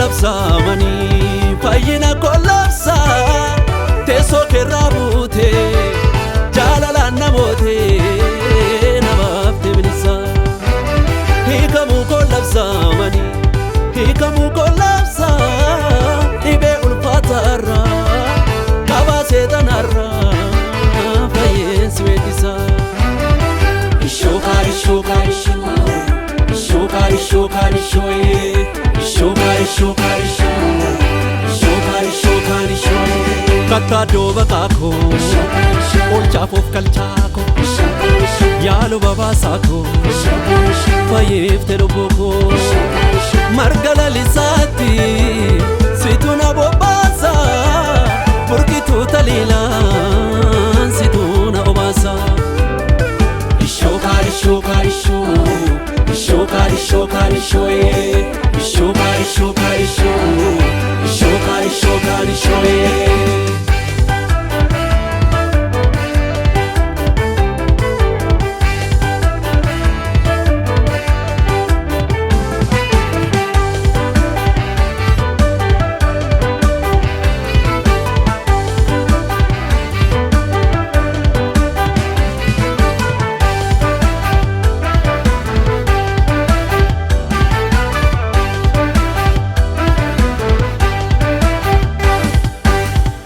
Kollabsaamanii fayyina kollabsaa teessoo keerraa buutee jaalalaan namootee namaaf deebilisa. Hiikamuu kollabsaamanii hiikamuu kollabsaa dhibee ulfaataarraa qabaa seexanaarraa fayyeensi weeddisa. Ishookaa ishookaa ishoo ishookaa ishookaa ishooyee. Ishookaa ishookaa ishoo ishookaa ishookaa ishoo kattaa dooba kaakoo olchaaf of kalchaakoo yaalu babaasaakoo fayyeefte lubbuukoo marga lalisaatti situ na bobbaasa burqituu taliilaan situ na obaasa. Ishookaa ishookaa ishoo ishookaa ishookaa ishooyee. Ishookaa ishookaa ishoo ishookaa ishookaa ishooyee.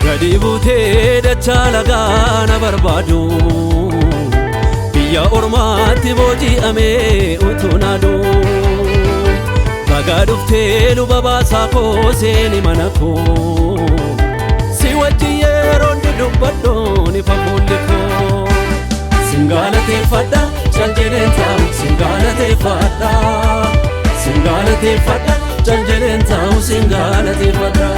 Gadi buutee dachaa lagaa na barbaadu biyya ormaatti booji'amee utuu naadu bagaa dhuftee luba baasaa koo seeni mana koo si wajjin yeroon dudubbadhu ni fafuulli koo singaalateeffadha cal jedheen taa'u singaalateeffadha singaalateeffadha cal jedheen taa'u singaalateeffadha.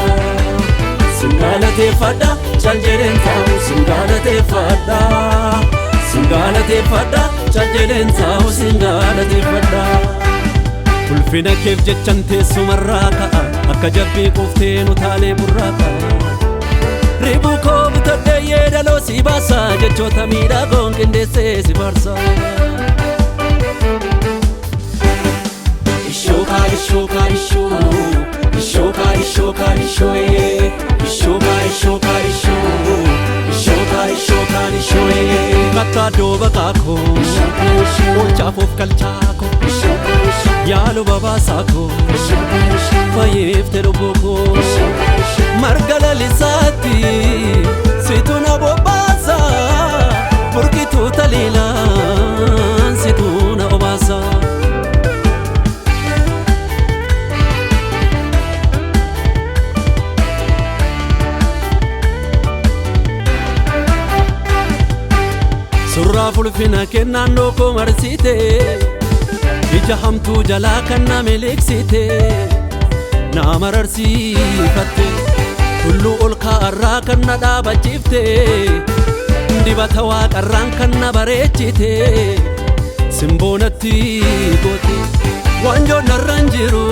Singaalateeffadha cal jedheen taa'u singaalateeffadha singaalateeffadha cal jedheen taa'u singaalateeffadha. Ulfina keef jechan teessumarraa ka'a akka jabbii quuftee nu taalee burraaqa. Ribuu koo bitadhee yeedaloo si baasa jechoota miidhagoon qindeessee si faarsa. Ishookaa ishookaa ishoo ishookaa ishookaa ishooyee. Ishookaa ishookaa ishoo ishookaa ishookaa ishooyee. Kattaa dooba kaakoo olchaaf of kalchaakoo yaalu babaasaakoo fayyeefte lubbuukoo marga lalisaatti situ na bobbaasa burqituu taliilaan situ na obaasa. Surraa fulfina kennaannoo koo marsite ija hamtuu jalaa kan na miliqsite na mararsiifatte tulluu ol kaa'arraa kan na dhaabachiifte dibata waaqarraan kan na bareechite simboonatti goote waanjoon narra hin jiru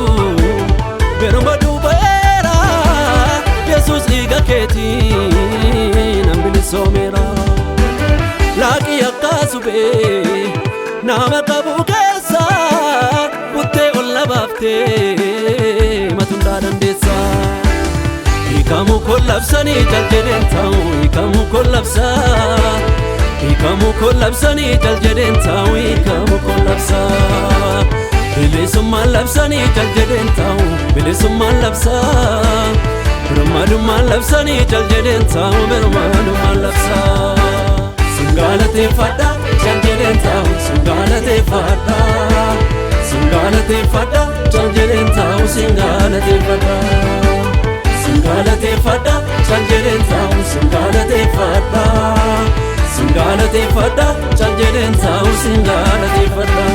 berma duubaeera Yesuus dhiiga keetiin an bilisoomeera. Laaqii akka suphee nama qabu keessa buttee ol na baaftee matundaa dandeessa. Hiikamuu kollabsanii cal jedheen taa'u hiikamuu kollabsaa. Hiikamuu kollabsanii cal jedheen taa'u hiikamuu kollabsaa. Bilisummaan labsanii cal jedheen taa'u bilisummaan labsaa. Birmadummaan labsanii cal jedheen taa'u birmadummaan labsaa. Singaalateeffadha cal jedheen taa'u singaalateeffadha singaalateeffadha cal jedheen taa'u singaalateeffadha singaalateeffadha cal jedheen taa'u singaalateeffadha singaalateeffadha cal jedheen taa'u singaalateeffadha.